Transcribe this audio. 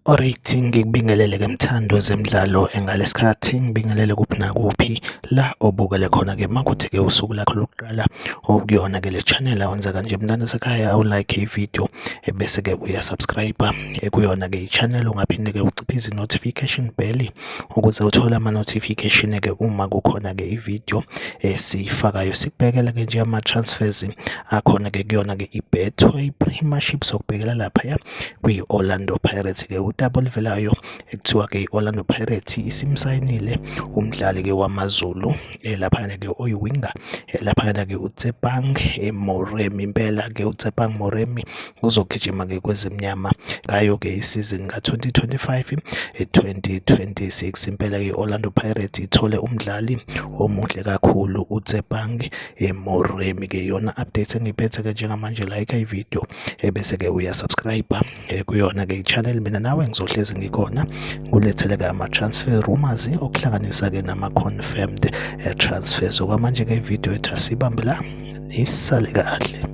Alright, ngikubingelele ke mthandi wezemidlalo ngalesikhathi, ngibingelele kuphi nakuphi la obukele khona ke makuthi ke usuku lakho lokuqala okuyona ke le channel awenza kanje mntana sekhaya awulike i-video ebese ke uyasubscribe kuyona ke i-channel, ungaphinde ke uciphize i-notification bell ukuze uthole ama-notification ke uma kukhona ke i-video esiyifakayo. Sikubhekela ke nje ama-transfers akhona ke kuyona ke i-Betway Premiership, sokubhekela laphaya kwi-Orlando Pirates ke udaba oluvelayo ekuthiwa ke i-Orlando Pirates isimsayinile umdlali ke wamaZulu laphana ke oyiwinga laphana ke uTsepang Moremi. Impela ke uTsepang Moremi uzogijima ke kwezimnyama ngayo ke isizini ka-2025 2026. Impela ke i-Orlando Pirates ithole umdlali omuhle kakhulu uTsepang Moremi. Ke yona update engiphethe ke njengamanje, like i-video ebese ke uyasubscribe kuyona ke i-channel. Mina nawe ngizohlezi ngikhona ngulethele ke ama-transfer rumors okuhlanganisa ke nama-confirmed transfers. Okwamanje ke ivideo yethu asibambe la, nisale kahle.